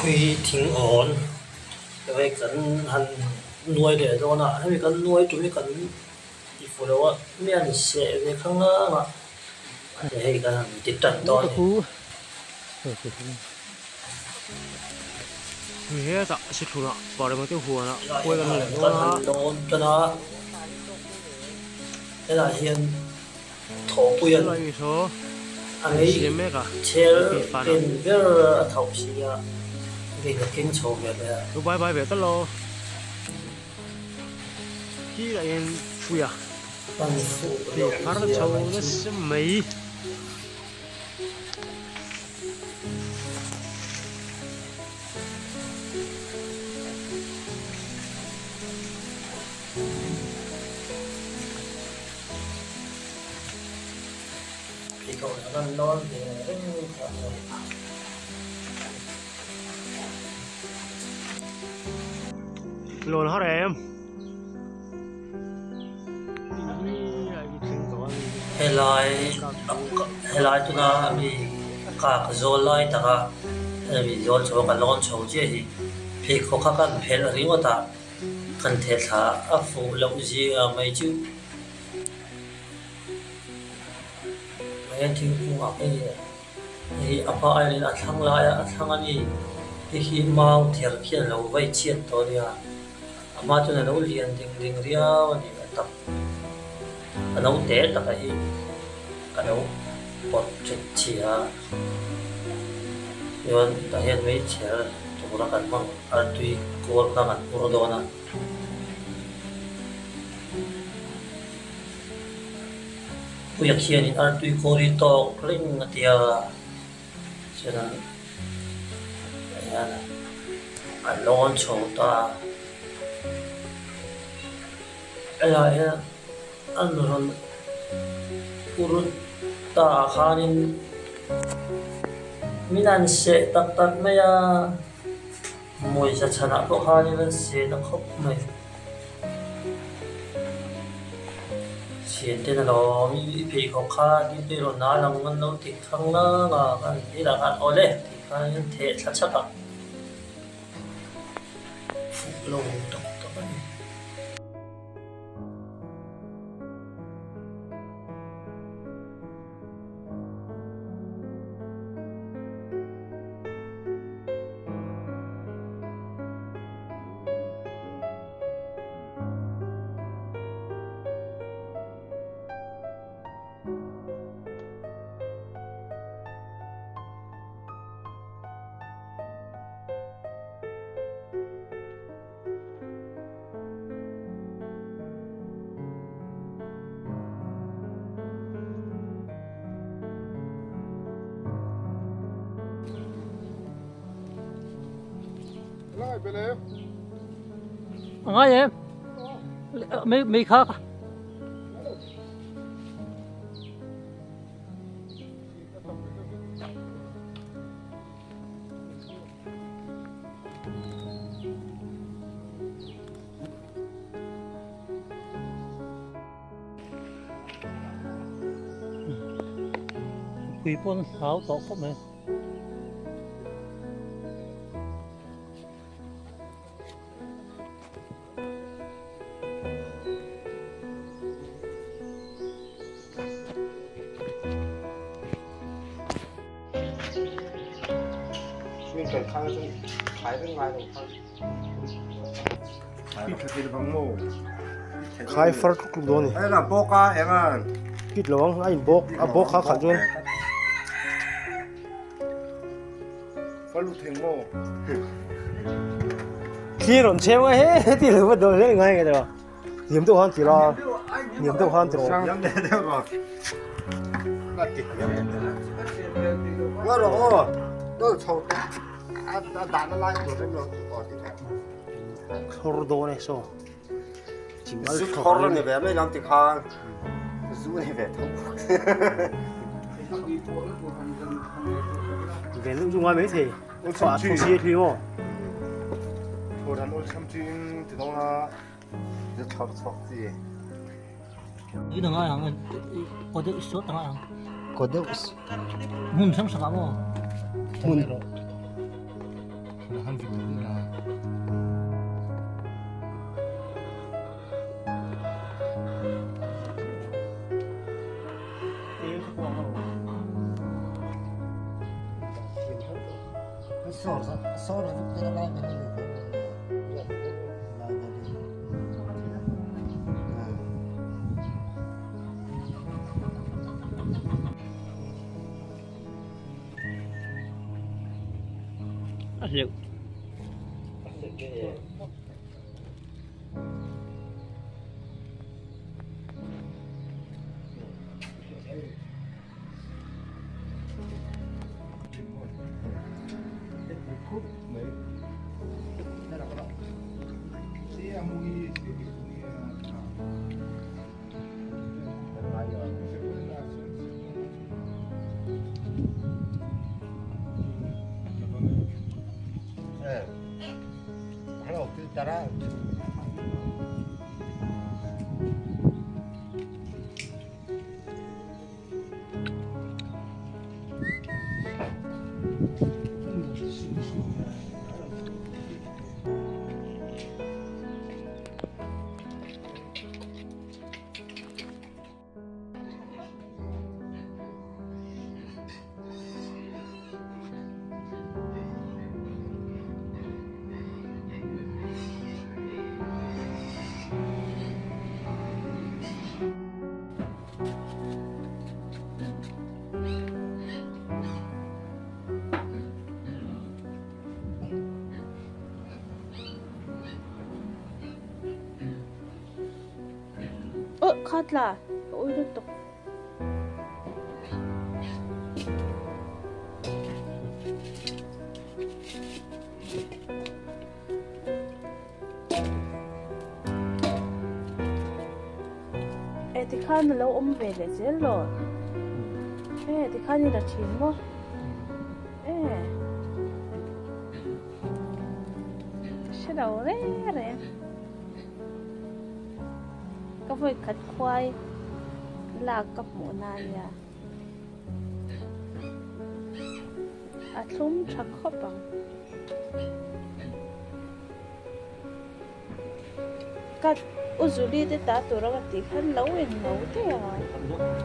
Khui thing awn hei kan han nuai leh dawn a hemi kan nuai tum hi kan ti fuh lo a mi an seh ve kha ngang a hei kan han ti tan dawn a ni. Kan han lawn tan a helaiah hian Thawhpuia'n a mei chher ken ber a thauh si a, hei ka keng chho ve leh a. Pan fuh loh zia mai chu. Pheikhawk lah kan lawn ve reng kha a ni. Lawn har em? Helai helai tuna mi kak zawl lai taka hemi zawl chho a kan lawn chho chiah hi pheikhawk kha kan phelh ringawt a kan theh thla a fuh loh zia mai chu. He thingkung ah hei hei a hma aiin a thlang lai a a thlang a ni hei hi mau ther khian a lo vai chhiat tawh a nia a hma chuan a lo lian ding ding riau a ni a tak a lo te tak a hi a lo pawt thet chhia a chuan tah hian meichher tura kan hmang artui kawl kha kan ur dawn a. Puia khianin artui kawl hi tawk reng a ti a, chuan hian a lawn chho ta a, helaiah hian an rawn ur ta ah khanin min an seh tak tak mai a. Mawisa chhanah pawh khanin an seh ta khawp mai. Thian ten a lo i pheikhawk kha ni pawh i rawn nal ang an lo ti khang ngang a, kan inah khan aw le tih khanin an theh thla chhak a, fuh lo tak tak a ni. A ngai em? Mei mei kha ka. Pui pawn hlau tawh khawp mai. Khai far tluk tluk dawn a ni. Kit lo ang a in bawk a bawk kha khalh chuan. Thli rawn chheu a he ti lo va dawn zel ngai nge tawh. Hniam deuh han ti la hniam deuh han ti rawh. Thlawr dawn e saw. Zu thawr a ni ve mai lam ti khan zu a ni ve tho. Ve lu chu ngai mai thei. Thawh si a thli maw. Thawr han awlsam chi in ti dawn a. Zu thawr chhuak chi. Ni dang ai ang ko deuh sawt ang ai ang. Ko deuh. Hmun hrang hrang ah maw. Hmun. Han vit la. A hleuh. Ơ, khát là ôi nó tục. Ê, thì khát nó lâu ôm về để dễ rồi. Ê, thì khát như là chín quá. Ê, sẽ đầu đấy rồi. Ka voi khat khuai lak ka hmuh na nia a thlum tha khawp ang ka u zuli te ta tur a ka tih khan lo eng lo te a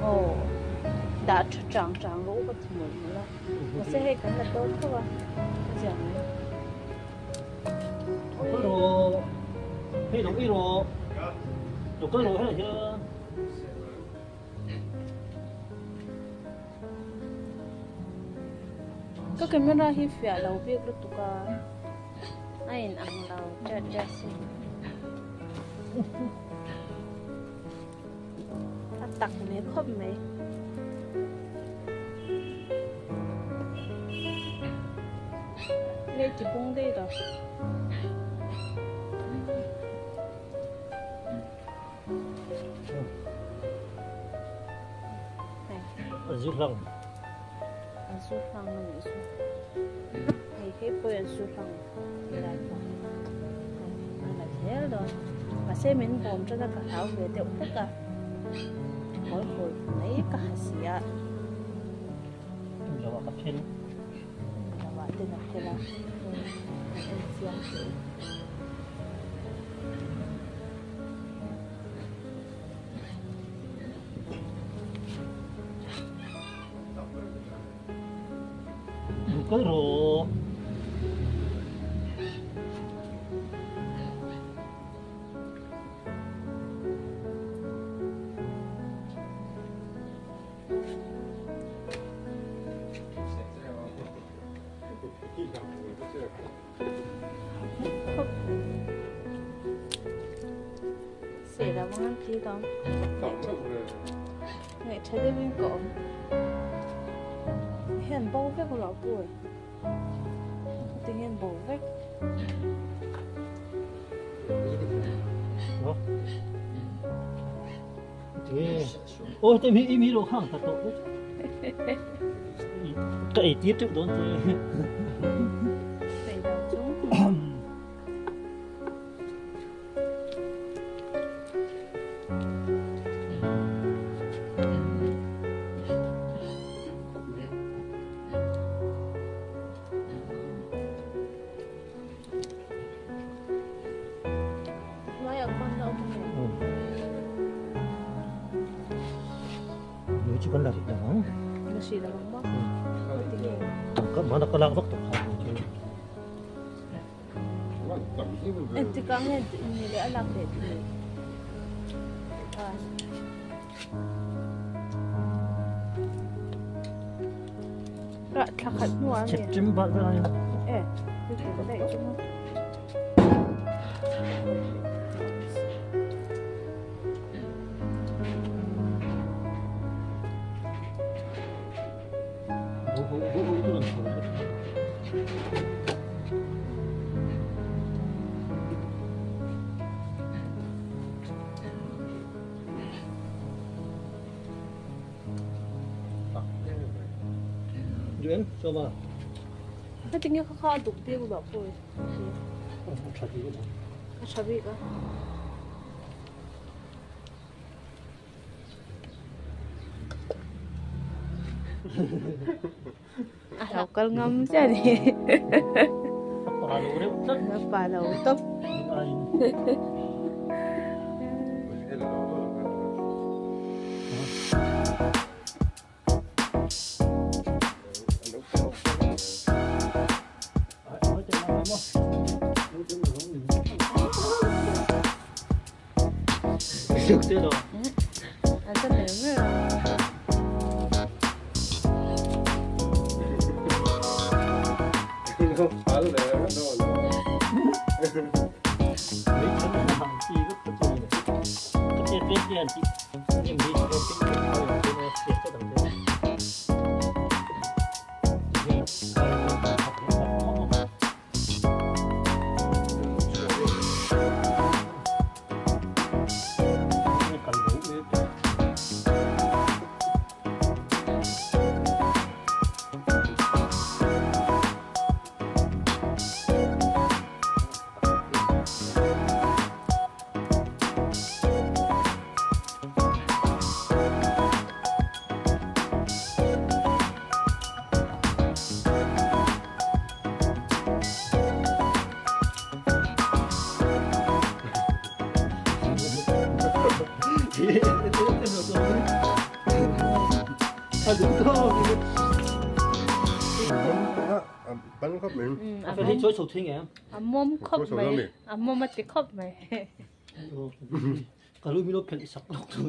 aw dah tha chang chang rawh u ka ti mawlh mawlh a mahse hei kan la dawn tho a a zia mai. Ka camera hi fiah lo bik lutuk a, a in ang lo chat chat si. A tak mai khawp mai. Lei ti bung daih lo. A zu hlang. A zu hlang a nih chu. Hei hei pawh hi an zu hlang helai pawh hi a la zel dawn. Mahse min bawm tan a ka hlau ve deuh hlek a. Kawl kawl mai ka ha si a. Lo ah ka phel. Lo ah ten a phel a. Kan en chiang hle. Kal rawh. Ngaih tha deuhin ka awm. Hian bo vek lo pu e. Tinge bo vek. Ôi tôi mi mi đồ khang thật tội. Cái tiết trước đón tôi. Chu kan la ri lo ang. La ri lo ang maw? Ka mana ka lak vak tawh kha. Engtik ah nge ni leh a lak leh thei? Rah thla khat hnuah a mi? September vel a ni. E, chu ka daih chu maw? Duyên cho mà. Cái tiếng khó khó đục tiêu đó thôi. Chả bị đó. À, học con ngâm chứ đi. Bà đầu tấp. À, sao nữa Mom khop mày, à mom mà thì khop mày. Kalau milo pen isak lok tu.